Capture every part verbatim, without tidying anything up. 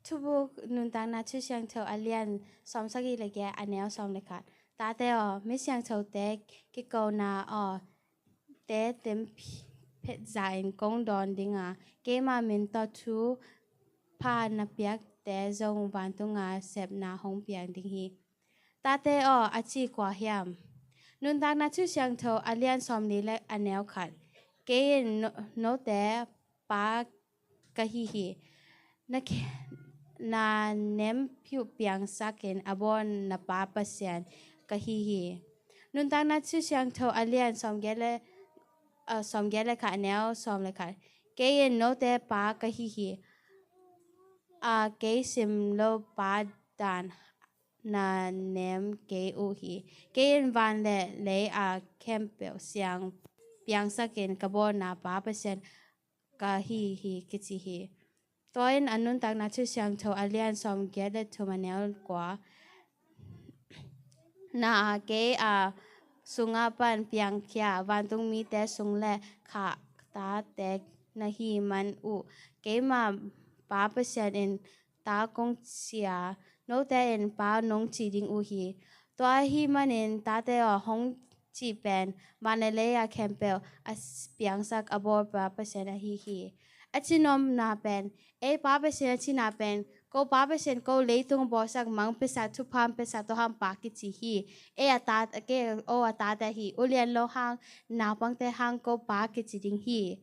Thubuk, Nuntakna Thusiangtho a lian sawmsagih le giat, a neu sawm le khat. Tate aw, mi siangthote kikona aw, te temphet zahin kong dawn dinga, keima min tawh thupha na piakte zong vantunga sepna hong piang ding hi. Tate aw, a ci kua hiam? Nuntakna Thusiangtho a lian sawmli le a neu khat. Kei in no, note pa ka hi hi. Na, na nem piangsakin a bawl na Pa Pasian ka hi hi. Nuntakna Thusiangtho a lian sawmgiat le, ah, sawmgiat le khat, a neu sawm le khat. Kei in note pa ka hi hi. A kei sim lo pa dan na nem kei uh hi. Kei in van le lei a khempeuh siang piangsakin ka bawlna Pa Pasian ka hi hi, kici hi. Tua in a Nuntakna Thusiangtho a lian sawmgiat le thum, a neu kua. Na a kei a sunga pan piangkhia vantung mite sung le kha tate na hi man uh, keima Pa Pasian in ta kong ci a, note in pa nong ci ding uh hi. Tua ahih manin tate aw, hong cih pen van le lei a khempeuh a piangsak a bawl Pa Pasian ahi hi. A ci nuamna pen, ei Pa Pasian a cihna pen, ko Pa Pasian, ko leitung bawlsak, mang piasak, thupha piasak, tawhang pa kici hi. Ei a ta, kei aw a tate hi. Ulian lo hang, naupangte hang ko pa kici ding hi.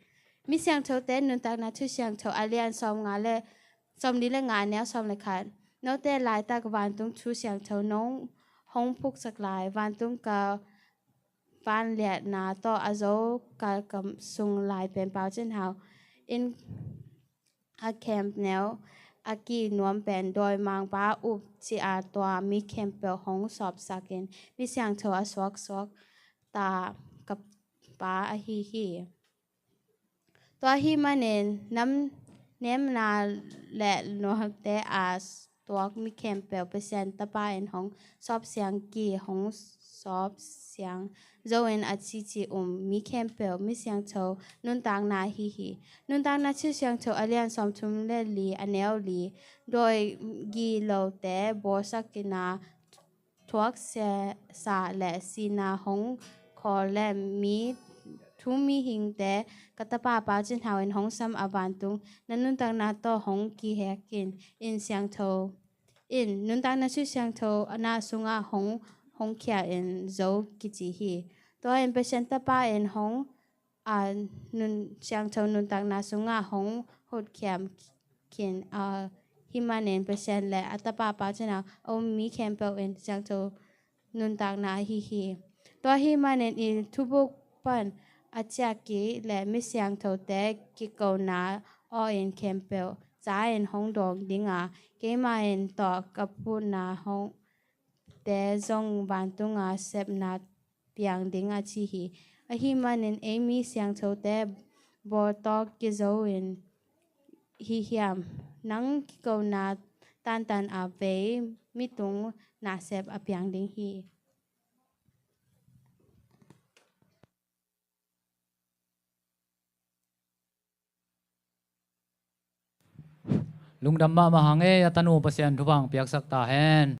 Mi siangthote Nuntakna Thusiangtho a lian sawmnga le, sawmli le nga, a neu sawm le khat. Note laitak vantung thu siangtho nong hong phuksak lai, vantung ka vanliatna tawh a zo ka, ka sung lai pen Pau Cin Hau in a khempeuh a ki nuam pen dawimangpa up ci a, tua mi khempeuh hong sawpsakin mi siangtho a suaksuak ta ka pa ahi hi. Tua ahih manin nam nemna le nuamte a tuak mi khempeuh Pasian Tapa in hong sawpsiang, ki hong sawpsiang zo in a cici um mi khempeuh mi siangtho nuntakna ahi hi. Nuntakna Thusiangtho a lian sawmthum le li, a neu li. Dawi gilote bawlsakin a thuak sia, sa le sihna hong khawl le mi thu mihingte ka tapa Pau Cin Hau in hong sam a vantung na nuntakna tawh hong kihek in, in siangtho in, Nuntakna Thusiangtho na sungah hong, hong khia in zo kici hi. Tua in Pasian Tapa in hong a nun, siangtho nuntakna sungah hong hotkhiam khin ahih manin Pasian le a tapa Pau Cin Hau a um mi khempeuh in siangtho nuntakna ahi hi. Tua ahih manin i thubuk pan a ciah kik le mi siangthote kikona aw in khempeuh za in hong dawng dinga, keima in tawh ka putna hong te zong vantunga sepna piang ding a ci hi. Ahih manin ei mi siangthote bawltawk kizo in hi hiam? Nang kikona tantan a vei mitung nasep a piang ding hi. Lungdam mahmah hang e, a tanu Pasian thupha piaksak ta hen.